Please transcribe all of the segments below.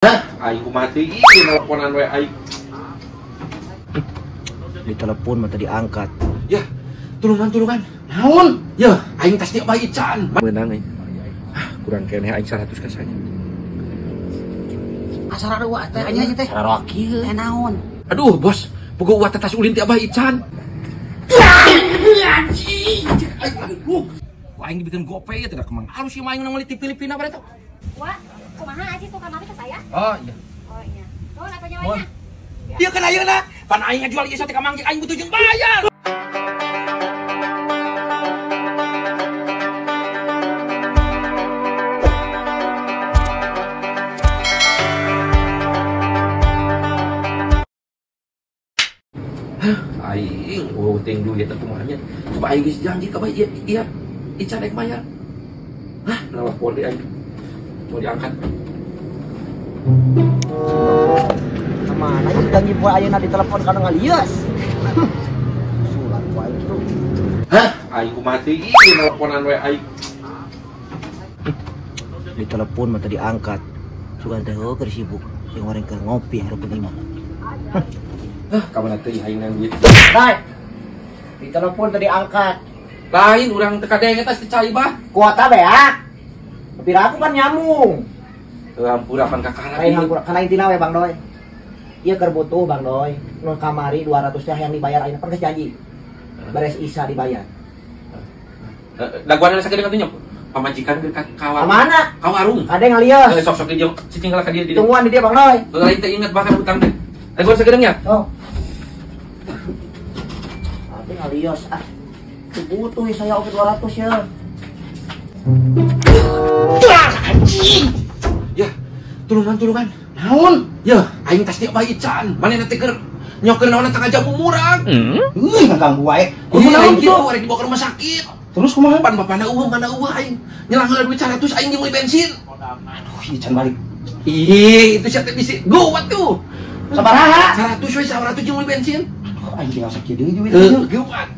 Hah, aing kumaha teuing nelponan we aing. Ditelepon mah tadi angkat. Ya, tulungan-tulungan. Naon? Ya, aing tas dia bae can. Meunang aing. Ah, kurang keneh aing 100 kasanya. Asara dua teh anya teh. Sarua kieu. Eh naon? Aduh, bos, boga uat tas ulin ti Abah Ican. Anjing. Aduh. Aing dibikin gope ya tidak kemana. Harus si aing nang di Filipina bare tuh. Wah, kumaha aja suka mami ke saya? Oh iya. Oh iya. Nuhun atuh nyawanya. Ieu kan ayeuna, pan aing ngajual ieu sate ka Mang aing butuh jeung bayar. Hah, aing oh ting duit teh kumaha nya. Coba aing geus janji ka bae ieu ieu Ican rek bayar. Hah, nelpon deui aing. Mau diangkat. Kemana ieu janji poe ayeuna ditelepon kana ngalias. Sulat wae kitu. Hah, aing kumaha teuing nelponan we aing. Ditelepon mah tadi angkat. Sugan teh heuh keur sibuk jeung wareng keur ngopi hareupeun imah. Hah, ka mana teuing aing nang duit. Dai. Ditelepon tadi angkat. Lain urang teu kadenge tas dicai bah. Kuota beak. Pira aku kan nyamung. Hampura pan kakara. Lain hampura kana intina we Bang Doy. Ieu keur butuh Bang Doy. Nu kamari 200 teh yang dibayar ayeuna pan geus janji. Beres isa dibayar. Daguan sakedeung atuh nya. Pamajikan keur ka warung. Mana? Ka warung. Kade ngalios. Sok-sok di dieu cicing lah ka dieu di dieu. Tungguan di dieu Bang Doy. Lain teh inget bahkan hutang teh. Daguan sakedeung nya. Oh. Tapi ngalios ah. Butuh ya saya oke 200 ya. Ya, tulungan-tulungan. Naon? Ya, aing tas dia bae Ican. Manehna teh keur nyokeun naon tangga jamu murag. Euy, ngaganggu wae. Kumaha naon kitu rek dibawa ke rumah sakit. Terus kumaha? Pan bapana eueuh mana eueuh aing. Nyelang heula duit 100 aing jeung meuli bensin. Aduh, Ican balik. Ih, itu sia teh bisi geuwat tuh. Sabaraha? 100 we 100 jeung meuli bensin. Aduh, aing tinggal sakieu deui duit. Heuh, geuwat.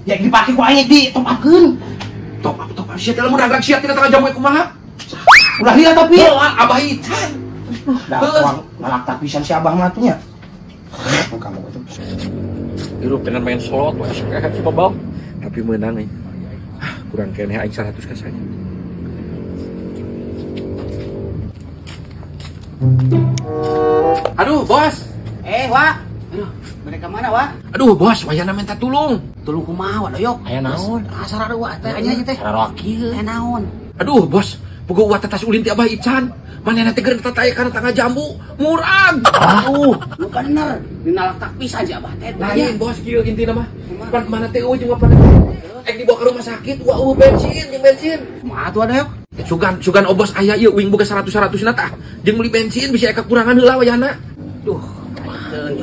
Ya dipake ku aing di top upkeun. Top up sia teh lamun ragrak sia tina tangga jamu kumaha? Ulah lila tapi. Oh, Abah Ican. Dah uang ngalaktak pisan si Abah mah atuh nya. Kamu itu. Hirup dengan main slot we kayak si babal. Tapi meunang aing. Ah, kurang keneh aing 100 kasanya. Aduh, bos. Eh, Wak. Aduh, mereka mana, Wak? Aduh, bos, wayana minta tulung. Tulung kumaha, Wak Doyok? Aya naon? Asara dua teh anya teh. Sarua kieu. Eh naon? Aduh, bos, boga uat tas ulin ti Abah Ican. Manehna teh keur tatae kana tangga jambu, murag. Aduh, lu bener. Dinalak tak pisan si Abah teh. Lain, bos, kieu intina mah. Pan mana teh eueuh jeung bapana teh. Ek dibawa ke rumah sakit, wah eueuh bensin, jeung bensin. Kumaha tuh Doyok? Sugan, sugan obos aya ieu uing boga 100-100 na tah. Jeung meuli bensin bisa eka kurangan heula wayahna. Duh.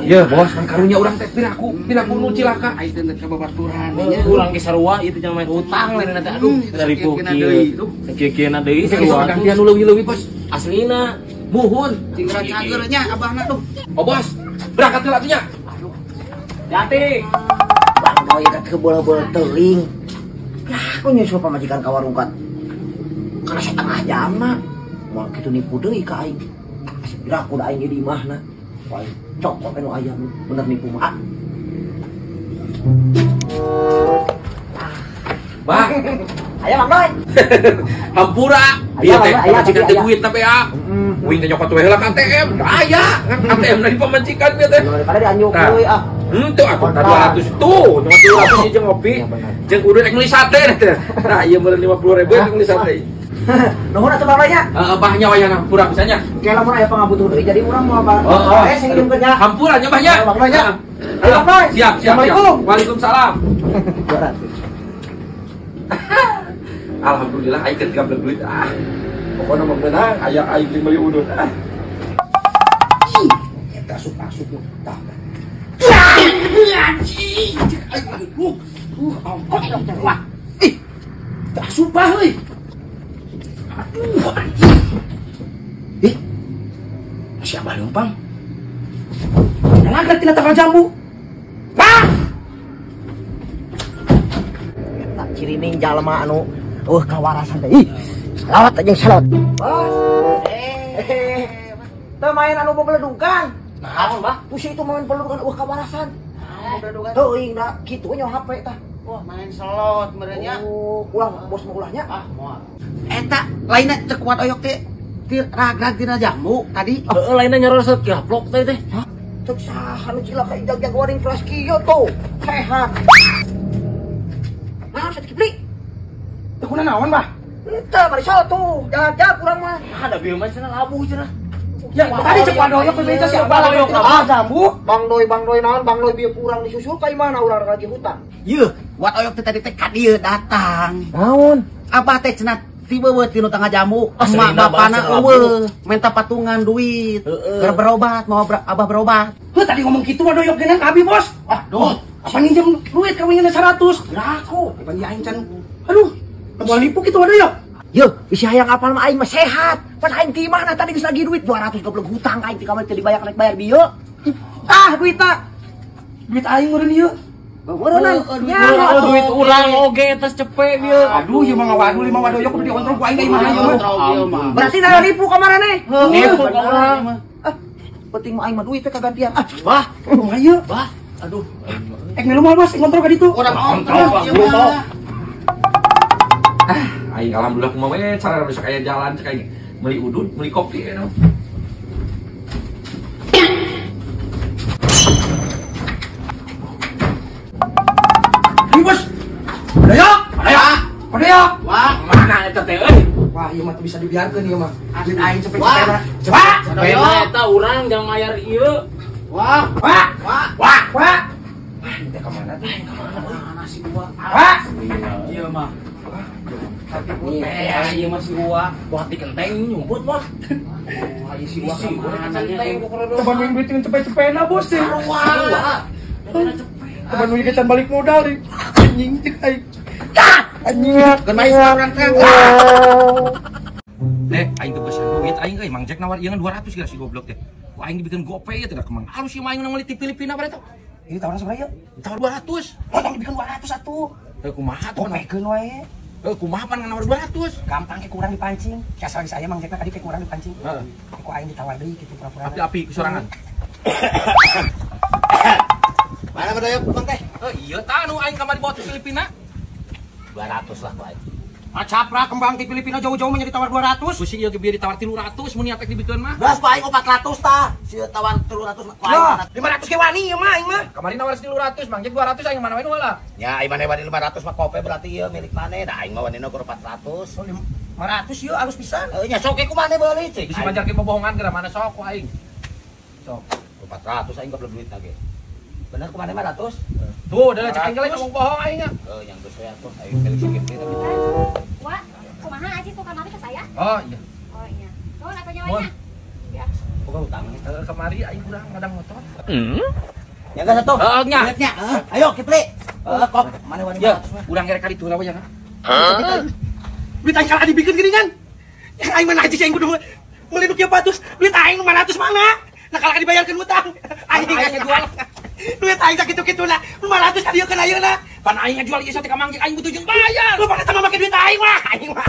Ya bos, kan karunya urang teh piraku, piraku nu cilaka. Aing teh ka babaturan nya. Urang ge sarua ieu teh jangan main hutang lain teh aduh. Dari kieu. Sakieu-kieuna deui sarua. Gantian nu leuwih-leuwih bos. Aslina. Muhun. Cing cager nya abahna tuh. Oh bos, berangkat heula atuh nya. Aduh. Jati. Bang Doy teh teu bola-bola teuing. Lah, aku nyusul pamajikan ka warung kat. Kana setengah jam na. Moal kitu nipu deui ka aing. Asih piraku da aing di imahna. Wah, cokot anu ayam bener nipu mah. Bah, aya Bang Doy. Hampura. Ieu teh pamajikan teh duit tapi ya. Uing teh nyokot we heula ka ATM. Aya, ATM na di pamajikan ieu teh. Daripada dianyuk deui ah. Henteu aku 200 tuh, cuma 200 jeung ngopi. Jeung kudu rek meuli sate teh. Nah, ieu meureun 50.000 rek meuli sate. Nuhun atuh Bang Doy nya. Heeh, bah nya wayahna hampura pisan nya. Oke, lamun aya pangabutuh deui jadi urang moal oh. Eh sing hidungkeun nya. Hampura nya bah nya. Bang Doy nya. Ayo Bang Doy. Siap, siap. Assalamualaikum. Waalaikumsalam. 200. Alhamdulillah aing keur gablek duit ah. Pokona mah meunang aya aing jeung meuli udut ah. Ih, eta asup-asup tah. Anjing. Aduh, ongkot dokter wah. Ih. Tak asup bah euy. Aduh, anjing. Ih. Si Abah leumpang. Nalagrak tina tangkal jambu. Bah! Eta cirining jalma anu eueuh kawarasan teh. Ih, salawat jeung salawat. Bos. Eh. Teu main anu bebeledugan. Naon, Bah? Pusi itu main beledugan eueuh kawarasan. Teuing da kitu nya HP tah. Wah, main slot merenya. Oh, ulah bos mah ulahnya. Ah, moal. Eta lainna cek kuat oyok teh ragrag tina jamu tadi. Heeh, lainna nyoroset gaplok teh teh. Hah? Cek saha nu cilaka ijag-jag waring kelas kieu tuh. Sehat. Naon sakitu beli? Teu kuna naon, Bah? Henteu Marisol tuh. Jag-jag urang mah. Ada bieu mah cenah labuh cenah. Ya, tadi cek wadoyok bebeja si Abah lagi ah jambu. Bang Doi naon, Bang Doi bieu kurang disusul ka imahna urang lagi hutang. Yeuh, wat oyok teh tadi teh ka dieu datang. Naon? Abah teh cenah tiba we tinu tangga jamu. Emak bapana eueuh, minta patungan duit. Keur berobat, mau abah berobat. Heuh tadi ngomong kitu wadoyok geunan ka abi, Bos. Ah, duh. Apa minjem duit ka winginna 100? Laku, pan aing can. Aduh, moal nipu kitu wadoyok. Yo, bisi hayang apal mah aing mah sehat. Pan aing ti imahna tadi geus lagi duit 200 goblok hutang aing ti kamari teu dibayar rek bayar bieu. Ah, duit ta. Duit aing meureun ieu. Meureunnan. Ya, duit urang oge eta cepet bieu. Aduh, ieu mah ngawadul mah wadoyok kudu dikontrol ku aing ka imahna ieu mah. Berarti nara nipu ka maraneh. Nipu ka urang. Ah, penting mah aing mah duit teh kagantian. Ah, bah, kumaha ieu? Bah, aduh. Ek milu mah bos, kontrol ka ditu. Urang kontrol ieu mah. Ah, aing alhamdulillah kumaha we cara besok aya jalan cek aing meuli udud, meuli kopi we. Ini bos. Padaya, padaya. Padaya. Wah, mana eta teh euy? Wah, ieu mah teu bisa dibiarkeun ieu mah. Duit aing cepet-cepetna. Wah, eta urang jang mayar ieu. Wah, wah, wah, wah, wah. Wah, ini teh ka mana teh? Ka mana si gua? Wah, ieu mah. Nih, ieu mah si Uwa, buat dikenteng nyumput mah. Wah, ieu si Uwa kenteng teman main duit dengan cepet-cepetna bos teh. Wah. Teman main kecan balik modal deh. Anjing cek aing. Anjing. Keun main urang teh. Dek, aing teu besan duit aing euy, Mang Jack nawar ieu 200 geus si goblok teh. Ku aing dibikin gope ieu teh da kemang. Alus ieu mah aing meuli ti Filipina bare teh. Ini tawaran sabaraha ieu? Tawar 200. Oh, tong dibikin 200 atuh. Heuh kumaha tuh? Gopekeun wae. Kumaha pan nawar 200? Gampang ke kurang dipancing. Kasar saya Mang Jackna tadi ke kurang dipancing. Heeh. Ku aing ditawar deui kitu pura-pura. Api-api kusorangan. Mana badayok Bang teh? Heuh ieu tah anu aing kamari bawa ti Filipina. 200 lah ku aing. Ah capra kembang ti Filipina jauh-jauh mah jadi tawar 200. Ku si ieu ge bieu ditawar 300 mun niat rek dibikeun mah. Geus ku aing 400 tah. Si tawar 300 ku aing. 500 ge wani ieu mah aing mah. Kamari nawar 300, Mang Jack 200 aing mana we nu heula. Ya aing mah wani 500 mah kope berarti ieu milik maneh. Da aing mah wanina kur 400. Oh 500 ieu alus pisan. Heuh nya sok ge ku maneh beuli cik. Bisi majarkeun bobohongan geura mana sok ku aing. Sok 400 aing goblok duit lagi. Bener ku maneh 500? Tuh, udah cek aing ge ngomong bohong aing. Heuh yang geus we atuh aing milik si Kipli tapi. Wah, kumaha Aji suka kamari ke saya? Oh iya. Oh iya. Nuhun atuh nyawanya. Ya. Boga utang. Kemari aing kurang ngadang motor. Ya geus atuh. Heeh nya. Duitnya. Ayo Kipli. Kop mana wani 500 mah. Urang gerek ka ditu we nya. Duit aing kalah dibikeun geuningan. Yang aing mah najis aing kudu meuli nu kieu 400. Duit aing 500 mana? Nah kalah dibayarkeun utang. Aing jual. Duit aing sakitu-kitu lah. 500 ka dieu kana ayeuna. Pan aing ngajual ieu sate ka Mang Jack aing butuh jeung bayar. Lu pada tambah make duit aing mah. Aing mah.